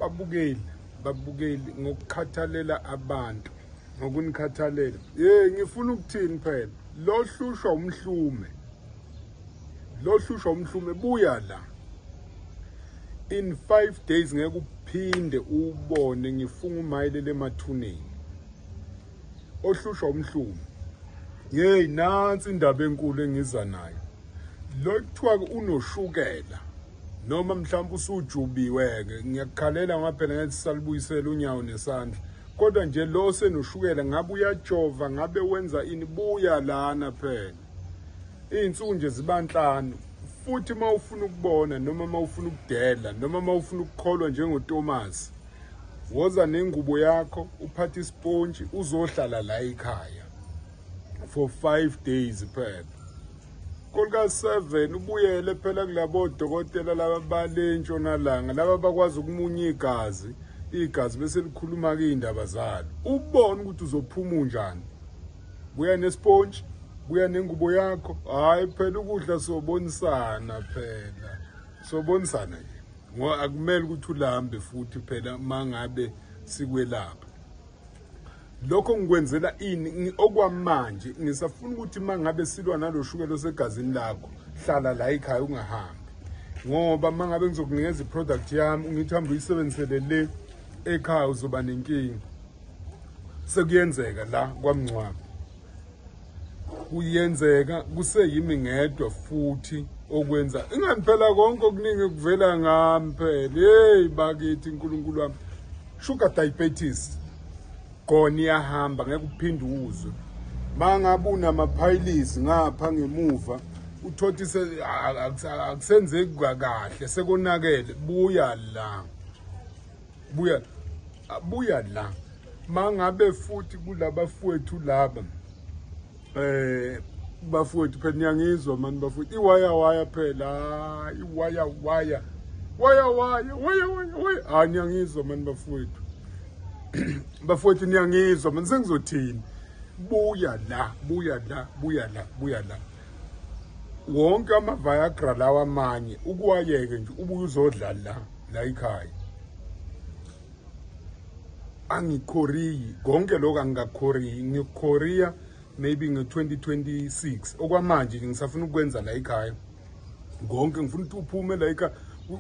Babukeli, babukeli ngokukhathalela abantu, ngokunikhathalela. Hey, ngifuna ukuthini phela? Lo hlushwa umhlume. Lo hlushwa umhlume, buya la. In 5 days ngeke uphinde ubone, ngifunga umayelele emathuneni. Ohlushwa umhlume. Hey, nansi indaba enkulu engiza nayo. Lo kuthiwa unoshukela noma mhlawumbe usujubiwe ke, ngiyakukhalela ngoba phela ngeke sisalubuyisela unyawo nesandla. Kodwa nje lo senoshukela ngabe uyajova, ngabe wenza ini, buya lana phela. Izinsuku nje ziba nhlanu. Futhi mawufuna ukubona noma mawufuna ukudela noma mawufuna ukukholwa njengoThomas, woza nengubo yakho, uphathe isponji, uzohlala la ekhaya for 5 days phela. Kolka 7 ubuyele phela kulabo dokotela laba bale ntshonalanga, laba bakwazi ukumunya igazi, igazi bese likhuluma ke indaba zalo. Ubone ukuthi uzophuma unjani. Buya nesponji, buya nengubo yakho. Hayi phela ukudla sobonisana phela. Sobonisana nje. Ngoba akumele ukuthi ulambe futhi phela mangabe sikwelapha. Lokho ngikwenzela ini okwamanje ngisafuna ukuthi mangabe silwa naloshukela osegazini lakho, hlala la ekhaya ungahambi. Ngoba mangabe ngizokunikeza iproduct yami ngithi hamba uyisebenzisele le ekhaya uzoba nenkinga. Sekuyenzeka la kwaMngcwabo. Kuyenzeka kuseyimi ngedwa futhi okwenza ingani phela konke okuningi kuvela ngami phela. Hey bakithi uNkulunkulu wami. Sugar diabetes gone, iyahamba ngeke uphinde uzwe. Mangabe unamaphayilisi ngapha ngemuva uthothise akusenzeki kahle, sekonakele, buya la. Buya, buya la. Mangabe futhi kulabafowethu laba bafowethu phela niyangizwa mani bafowethu, iwaya waya phela, iwaya waya waya waya waya waya waya, ah niyangizwa mani bafowethu. Bafowethu niyangizwa mani, sengizothini? Buya la, buya la, buya la, buya la. Wonke ama Viagra lawa amanye ukuwayeke nje ubuye uzodla la la ekhaya. Angikhoriyi konke lokho, angingakhoriyi, ngikukhoriya maybe nge-2026. Okwamanje nje ngisafuna ukwenza la ekhaya konke, ngifuna ukuthi uphume la ekhaya.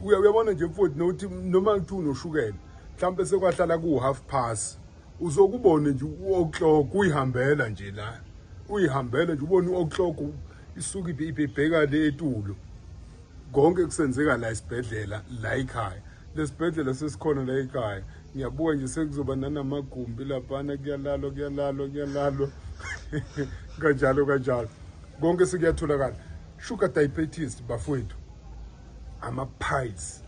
Uyabona nje mfowethu, nokuthi noma kuthiwa unoshukela mhlawumbe sekwahlala ku-half past, uzokubone nje u-o'clock uyihambela nje la, uyihambela nje ubone u-o'clock isuke ibheka le etulo. Konke kusenzeka la esibhedlela la ekhaya. Lesibhedlela sesikhona la ekhaya. Ngiyabuka nje sekuzoba nanamagumbi laphana, kuyalalwa, kuyalalwa, kuyalalwa kanjalo kanjalo, konke sekuyatholakala. Sugar diabetes bafowethu, ama-piles,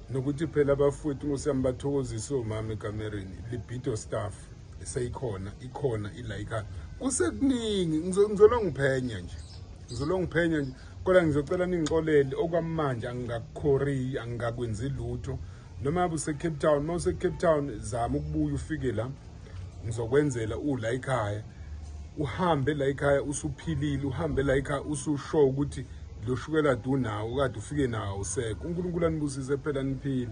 nokuthi phela bafowethu ngosiyami bathokozise omama ekamereni, libido staff seyikhona, ikhona ila ekhaya. Kusekuningi, ngizolwa ngiphenya nje, ngizolwa ngiphenya nje, kodwa ngizocela ningixolele okwamanje angingakukhoriyi, angingakwenzi lutho. Noma ngabe use Cape Town, uma use Cape Town zama ukubuya ufike la, ngizokwenzela ula ekhaya. Uhambe la ekhaya usuphilile, uhambe la ekhaya ususho ukuthi lo shukela du nawo kade ufike nawo usekho. uNkulunkulu anibusise phela, niphile.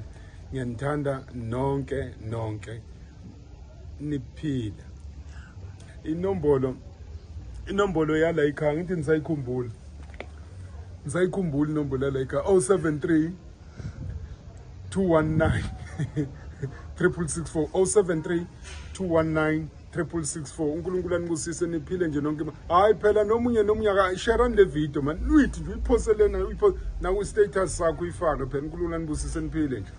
Ngiyanithanda nonke nonke, niphile. Inombolo yala ekhaya ngithi nisayikhumbula, nisayikhumbula inombolo yala ekhaya 073 219 6664, 073 219 6664. uNkulunkulu anibusise, niphile nje nonke. Hayi phela nomunye nomunye aka share le video man, uyithi nje uyiphosele na uyiphose na ku status sakho uyifake phela. uNkulunkulu anibusise, niphile nje.